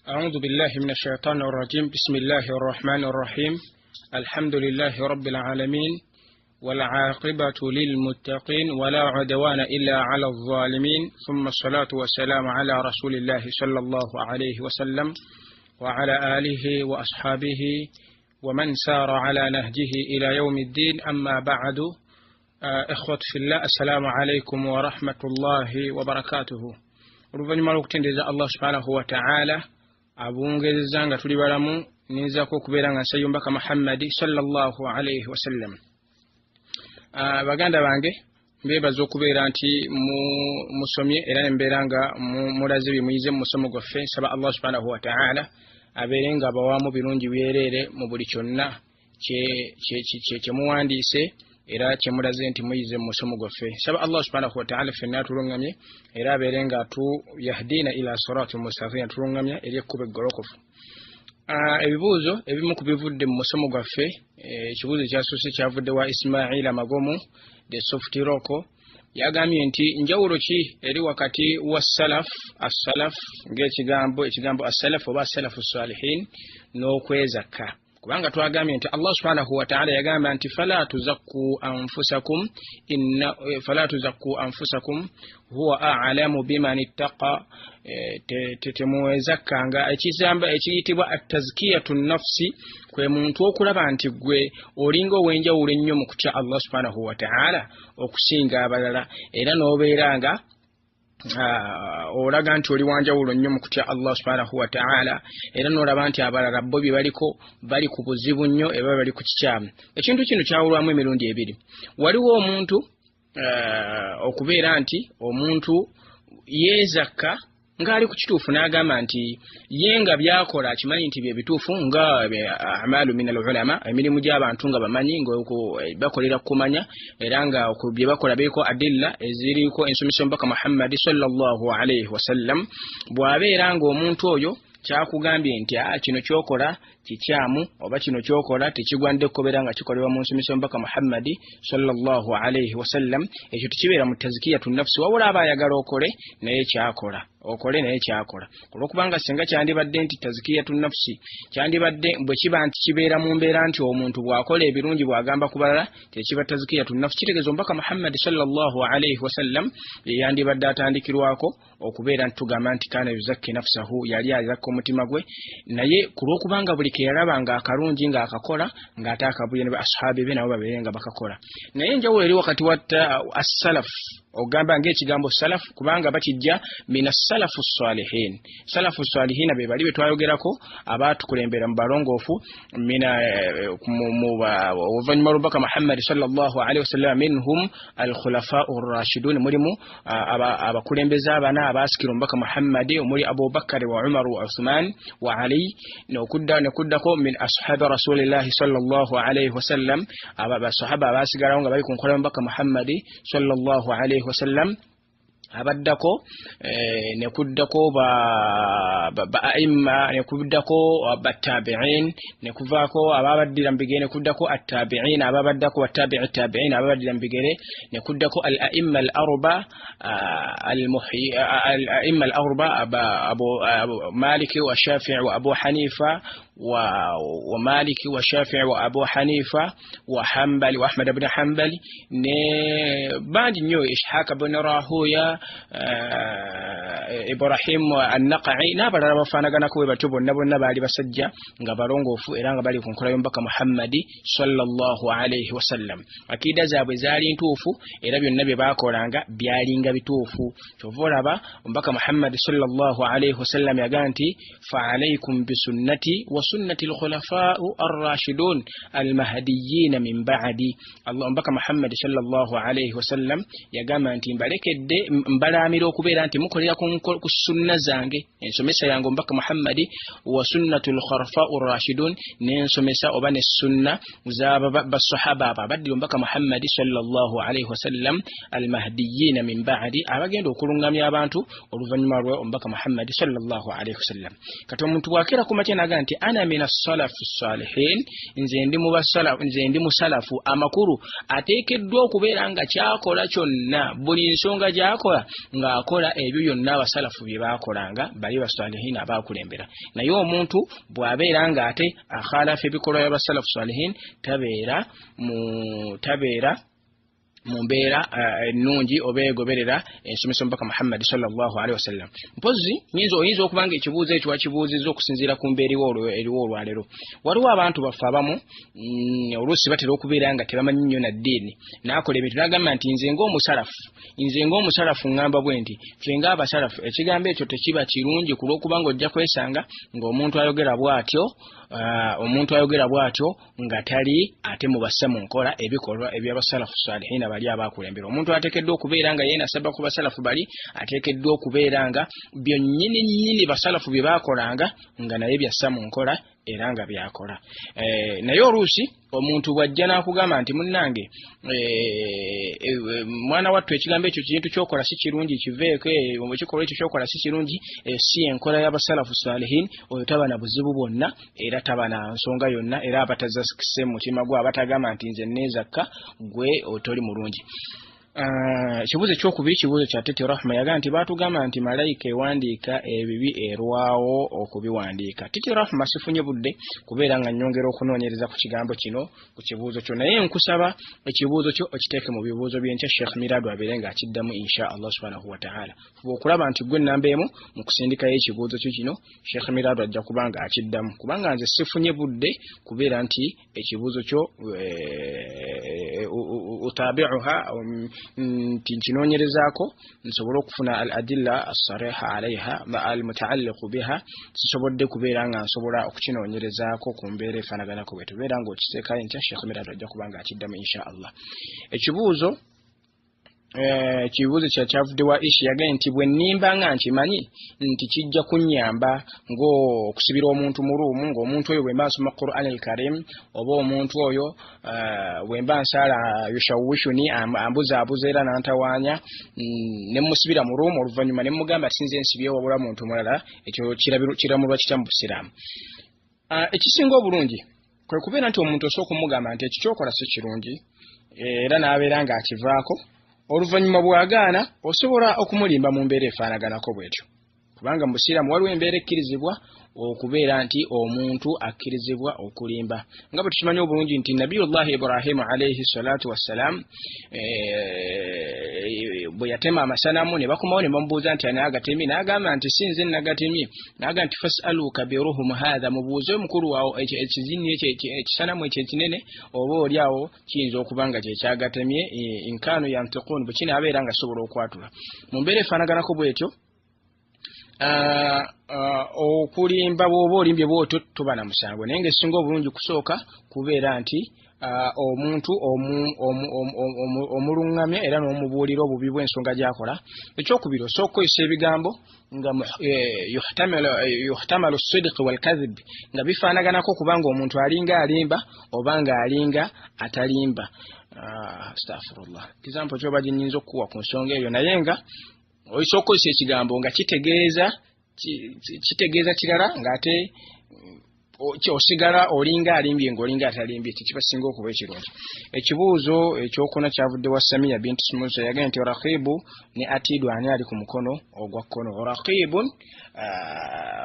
أعوذ بالله من الشيطان الرجيم. بسم الله الرحمن الرحيم. الحمد لله رب العالمين، والعاقبة للمتقين، ولا عدوان إلا على الظالمين، ثم الصلاة والسلام على رسول الله صلى الله عليه وسلم وعلى آله وأصحابه ومن سار على نهجه إلى يوم الدين. أما بعد، إخوة في الله، السلام عليكم ورحمة الله وبركاته. Oluvannyuma lw'okutendereza Allah subhanahu wa ta'ala abungereza nga tuli balamu, ninzaako okubeera nga nsaba omubaka Muhammadi sallallahu alaihi wasallam. Baganda bange, mbeebaza okubeera nti musomye era nembeera nga mulaze bye muyize mu musomo gwaffe. Nsaba Allah subhanahu wa ta'ala abeere nga abawamu birungi byereere mu buli kyonna kyemuwandiise era kyemulaze nti muyize mu musomo gwaffe. Nsaba Allah subhanahu wa ta'ala ffenna atulungamye era abeere nga tu yahdina ila sirati mustaqim, atulungamya eri ekkubo eggolokofu. Ebibuuzo ebimu ku bivudde mu musomo gwaffe, ekibuuzo ekyasoose kyavudde wa Ismaila Magomu the Soft Rock. Yagambye nti njawulo ki eri wakati wa salaf, assalaf ng'ekigambo, ekigambo assalaf oba assalafu salihin, n'okwezakka? Kubanga twagambye nti Allah subhanahu wa ta'ala yagamba nti fala tuzakku anfusakum inna fala tuzakku anfusakum huwa a'lamu biman ittaqa, temuwezakkanga. Ekizamba ekiyitibwa atazkiyatu nafsi kwe muntu okulaba nti gwe olinga ow'enjawulo ennyo mu kutya Allah subhanahu wa ta'ala okusinga abalala, era n'obeera nga olaga nti oli wanjawulo nnyo mu kutya Allah subhanahu wa ta'ala, era n'olaba nti abalala bo bye baliko bali ku buzibu nnyo eba bali ku kikyamu. Ekintu kino kyawulwamu emirundi ebiri. Waliwo omuntu okubeera nti omuntu yeezakka ng'ali ku kituufu n'agamba nti ye nga byakola akimanyi nti bye bituufu, nga amalu min al ulama, emirimu gy'abantu nga bamanyi nga bakolera kumanya, era nga bye bakola biriko adilla eziriko ensomesa y'omubaka Muhammadi sallallahu alaihi wasallam. Bw'abeera ng'omuntu oyo kyakugambye nti kino kyokola kikyamu oba kino kyokola tekigwanidde kubeera nga kikolebwa mu nsomesa y'omubaka Muhammadi sallallahu alaihi wasallam, ekyo tekibeera mu tazkiyatu nafsi, wabula aba ayagala okole naye kyakola, okole naye kyakola. Olwokubanga singa kyandibadde nti tazkiyatu nafsi kyandibadde bwe kiba nti kibeera mu mbeera nti omuntu bw'akola ebirungi bw'agamba ku balala tekiba tazkiyatu nafsi, kitegeeza omubaka Muhammadi sallallahu alaihi wasallam yandibadde atandikirwako okubeera nti tugamba nti kana yuzakki nafsahu, yali azakka omutima gwe. Naye ku lwokubanga buli ke yalaba ng'akalungi ng'akakola ng'ate akabuye ne ashabi be nabo babeere nga bakakola. Naye enjawulo eri wakati wa assalaf, ogamba ng'ekigambo salaf kubanga bakijja mina salafu salihin. Salafu salihina be bali be twayogerako abaatukulembera mu balongoofu mina oluvannyuma lw'omubaka Muhammadi sallallahu alaihi wasallam, minhum alkhulafau rashidun, mulimu abakulembeze abana abaasikira omubaka Muhammadi omuli Abubakari wa Umar wa Uthman wa Ali, nekuddako min ashabi rasulillahi sallallahu alaihi wasallam, abasahaba abaasigalawo nga bali ku nkola y'omubaka Muhammadi sallallahu alaihi wasallam. Abaddako nekuddako ba aimma, nekuddako batabiin, nekuvaako ababaddira mu bigere, nekuddako attabiin ababaddako batabii tabiin ababaddira mu bigere, nekuddako al aimma al arba, al aimma al arba, Abu Maliki wa Shafi'i wa Abu Hanifa wa Maliki wa Shafi'i wa Abu Hanifa wa Hanbali wa Ahmad ibn Hanbali ne bangi nnyo, Ishaq ibn Rahuya, Ibrahim an-Naqi n'abalala bafaanaganako bwe batyo. Bonna bonna baali basajja nga balongoofu era nga bali ku nkola y'omubaka Muhammadi sallallahu alaihi wasallam. Akiida zaabwe zaali ntuufu era byonna bye baakolanga byalinga bituufu. Kyova olaba omubaka Muhammadi sallallahu alaihi wasallam yagamba nti fa alaikum bisunnati wa sunnati al-khulafa'u ar-rashidun al-mahdiyyin min ba'di. Allah omubaka Muhammadi sallallahu alaihi wasallam yagamba nti mbalekedde, mbalaamira okubeera nti mukolera ku sunna zange, ensomesa yange omubaka Muhammadi, wa sunnatul khulafa'u ar-rashidun, n'ensomesa oba ne sunna z'abasahaba abo abaddira omubaka Muhammadi sallallahu alaihi wasallam al-mahdiyyin min ba'di, abagenda okulungamya abantu oluvannyuma lwe omubaka Muhammadi sallallahu alaihi wasallam. Kati omuntu bw'akeera ku makya n'agamba nti ana mina salafu salihin, nze ndi mu basalafu, nze ndi musalafu, amakulu ateekeddwa okubeera nga kyakola kyonna buli nsonga gy'akola okuba ng'akola ebyo byonna abasalafu bye baakolanga bali basalihin abaakulembera. Naye omuntu bw'abeera ng'ate akhalafa ebikolwa by'abasalafu salihin, tabeera mu mbeera ennungi oba egoberera ensomesa omubaka Muhammadi sallallahu alaihi wasallam. Mpozi oyinza okuba nga ekibuuzo ekyo wakibuuzizza okusinziira ku mbeera eriwo olwaleero. Waliwo abantu baffe abamu oluusi batera okubeera nga tebamanyi nnyo na ddiini, n'akola ebintu n'agamba nti nze ng'omusalafu ŋŋamba bwe nti ffe ng'abasalafu. Ekigambo ekyo tekiba kirungi ku lw'okubanga ojja kwesanga ng'omuntu ayogera bw'atyo, omuntu ayogera bw'atyo nga tali ate mubassa mu nkola ebikolwa eby'abasalafu salihina bali abakulembera. Omuntu ateekeddwa okubeera nga yeenasaba ku basalafu bali, ateekeddwa okubeera nga byonnyini nnyini basalafu bye baakolanga nga naye byassa mu nkola era nga byakola. Naye oluusi omuntu bw'ajja n'akugamba nti munnange, mwana wattu, ekigambo ekyo kintu ky'okola si kirungi, kiveeko, ekikolwa ekyo ky'okola si kirungi, si enkola y'abasalafu salihin, oyo taba na buzibu bwonna era taba na nsonga yonna, era abatazakise mu mutima gwe abatagamba nti nze neezakka gwe otoli mulungi. Ekibuuzo ekyokubiri kibuuzo kya Tete Rahma. Yagamba nti baatugamba nti malayika ewandiika ebibi erwawo okubiwandiika. Tete Rahma, sifunye budde kubeera nga nnyongera okunoonyereza ku kigambo kino, ku kibuuzo kyo, naye nkusaba ekibuuzo kyo okiteeke mu bibuuzo by'enkya, Sheikh Miradu abeere ng'akiddamu insha Allah subhanahu wataala. Fuba okulaba nti gwe nnamba emu mu kusindikayo ekibuuzo kyo kino, Sheikh Miradu ajja kuba nga akiddamu, kubanga nze sifunye budde kubeera nti ekibuuzo kyo utabiuha, nti nkinoonyerezaako nsobole okufuna al adilla assariha alaiha al mutaalliqu biha. Sisobodde kubeera nga nsobola okukinoonyerezaako ku mbeera efaanaganako bwe tubeera ng'okiteekayo enkya, Sheikh Miradu ajja kuba nga akiddamu insha Allah. Ekibuuzo kyavudde wa Ishi. Yagambye nti bwe nnimba nga nkimanyi nti kijja kunnyamba ng'okusibira omuntu mu room, ng'omuntu oyo bwe mba nsoma Quran al Karim oba omuntu oyo bwe mba nsaala yushawishuni, ambuzaabuza era n'antawaanya, ne mmusibira mu room, oluvannyuma ne mmugamba sinze nsibyewo wabula muntu mulala, ekyo kiramulwa kitya mu Busiraamu? Ekisinga obulungi kwe kubeera nti omuntu osooka okumugamba nti ekyo kyokola si kirungi, era n'abeera ng'akivaako. Oluvannyuma bw'agaana, osobola okumulimba mu mbeera efaanaganako bw'etyo, kubanga mu Busiraamu waliwo embeera ekkirizibwa okubeera nti omuntu akkirizibwa okulimba, nga bwe tukimanyi obulungi nti Nabiyullahi Ibrahimu alaihi salatu wassalam bwe yatema amasanamu ne bakomawo ne bamubuuza nti ani agatemye, n'agamba nti si nze nagatemye, n'agamba nti fasalu kabiruhum hatha, mubuuze omukulu waawo ekizinni ekisanamu ekyo ekinene, oba oli awo kiyinza okuba nga kyekyagatemye, inkaanu yantiqun, bwe kinaabeera nga kisobola okwatula. Mu mbeera efaanaganako bwetyo, okulimba bw'oba olimbye bwotyo toba na musango, naye ng'ekisinga obulungi kusooka kubeera nti omuntu omuluŋŋamya era n'omubuulira obubi bw'ensonga gy'akola. Ekyokubiri, osooka okukozesa ebigambo nga yuhtamalu sidiqi walkadhib, nga bifaanaganako kubanga omuntu alinga alimba oba nga alinga atalimba. Astaghfirullah, example kyoba gyenyinza okukuwa ku nsonga eyo, naye nga oyinza okukozesa ekigambo nga kitegeeza kirala, ng'ate osigala olinga alimbye ng'olinga atalimbye. Kikibasinga okuba ekirungi. Ekibuuzo ekyokuna kyavudde wa Samiya bintu Musa. Yagambye nti Raqibu ne Atidu, ani ali ku mukono ogwa kkono? Raqibun,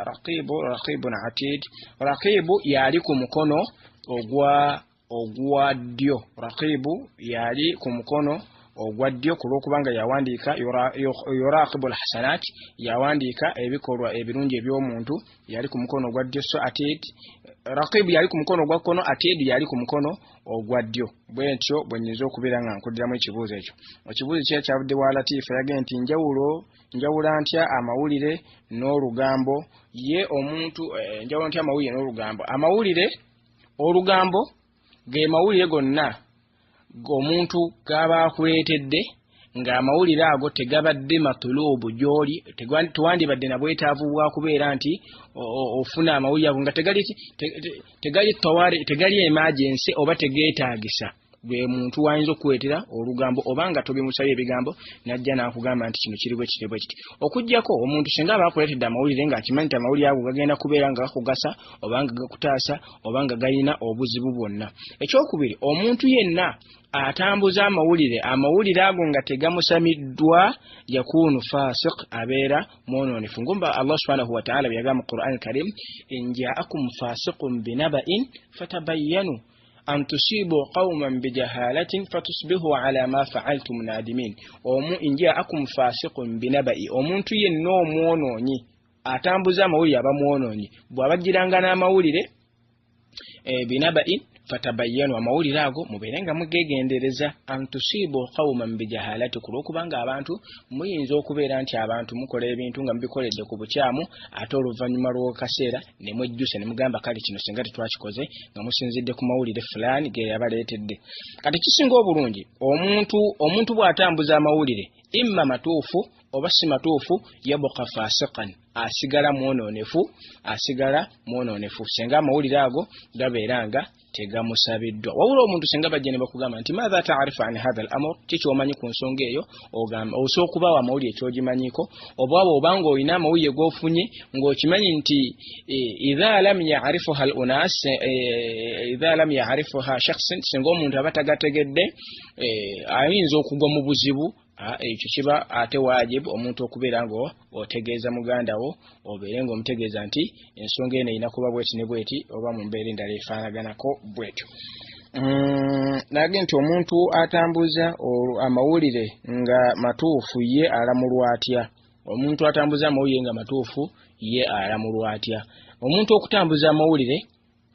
Raqibu, Raqibun Atid. Raqibu yali ku mukono ogwa ddyo. Raqibu yali ku mukono ogwa ddyo ku lw'okubanga yawandiika yuraqibu alhasanat, yawandiika ebikolwa ebirungi eby'omuntu, yali ku mukono ogwa ddyo. So Atid, Raqibu yali ku mukono ogwa kkono, Atid yali ku mukono ogwa ddyo. Bwe ntyo bwe nnyinza okubeera nga nkuddiramu ekibuuzo ekyo. Ekibuuzo kira kyavudde wa Latifa. Yagambye nti njawula ntya amawulire n'olugambo? Ye omuntu njawula ntya amawulire n'olugambo? Amawulire, olugambo ge mawulire gonna omuntu g'aba akuleetedde ng'amawulire ago tegabadde matulubu gy'oli, tewandibadde na bwetaavu bwa kubeera nti ofuna amawulire ago nga tegali tawari, tegali emergency oba tegeetaagisa. Gwe muntu wayinza okukuleetera olugambo oba nga tobimusabye ebigambo, n'ajja n'akugamba nti kino kiri bwe kiti bwe kiti. Okuggyako omuntu singa aba akuleetedde amawulire ng'akimanyi nti amawulire ago gagenda kubeera nga gakugasa oba nga gakutaasa oba nga galina obuzibu bwonna. Ekyokubiri, omuntu yenna atambuza amawulire, amawulire ago nga tegamusamiddwa, yakuunu fasiq, abeera mwonoonefu, ngumba Allah subhanahu wataala bwe yagamba mu Quran Karim, in jaakum fasiqun binaba'in fatabayyanu an tusibu qauman bijahalatin fatusbihu ala ma faaltum nadimin. Omu in jaakum fasiqun binaba'i, omuntu yenna omwonoonyi atambuza amawulire aba mwonoonyi, bw'abajjiranga n'amawulire binabain fatabayyanu, amawulire ago mubeere nga mugegendereza, antusiibu qauman bijahalati, ku lwokubanga abantu muyinza okubeera nti abantu mukola ebintu nga mubikoledde ku bukyamu, ate oluvannyuma lw'akaseera ne mwejjusa ne mugamba kale kino singa tetwakikoze, nga musinzidde ku mawulire fulaani ge yabaleetedde. Kati kisinga obulungi omuntu bw'atambuza amawulire imma matuufu oba si matuufu, yabuka fasikan, asigala mwonoonefu, asigala mwonoonefu singa amawulire ago gabeera nga tegamusabiddwa. Wabula omuntu singa bajja ne bakugamba nti maatha taarifu an hatha al amur, ki kyomanyi ku nsonga eyo, ogamba osobola okubaawo amawulire kyogimanyiko, oba obanga olina amawulire g'ofunye ng'okimanyi nti idha lam yarifuha al unas, idha lam yarifuha shakhsin, singa omuntu aba tagategedde ayinza okugwa mu buzibu. Ekyo kiba ate wajibu omuntu okubeera nga otegeeza muganda wo, obeere ng'omutegeeza nti ensonga eno erina kuba bweti ne bweti, oba mu mbeera endala efaanaganako bwetyo. Nage nti omuntu atambuza amawulire nga matuufu ye alamulwa atya? Omuntu atambuza amawulire nga matuufu ye alamulwa atya? Omuntu okutambuza amawulire,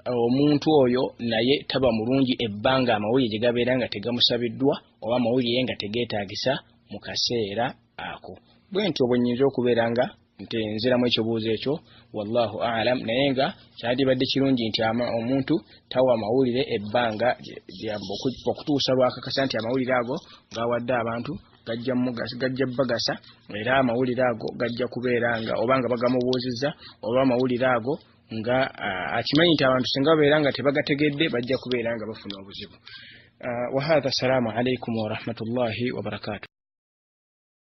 omuntu oyo naye taba mulungi ebbanga amawulire gye gabeera nga tegamusabiddwa oba amawulire nga tegeetaagisa mu kaseera ako. Bwe ntyo bwe nnyinza okubeera nga nti nziramu ekibuuzo ekyo, wallahu alam. Naye nga kyandibadde kirungi nti omuntu tawa amawulire ebbanga okutuusa lwakakasa nti amawulire ago gawadde abantu gajja bagasa, era amawulire ago gajja kubeera nga oba nga bagamubuuzizza, oba amawulire ago nga akimanyi nti abantu singa babeera nga tebagategedde bajja kubeera nga bafuna obuzibu. Wahatha, assalamu alaikum warahmatullahi wabarakatuh.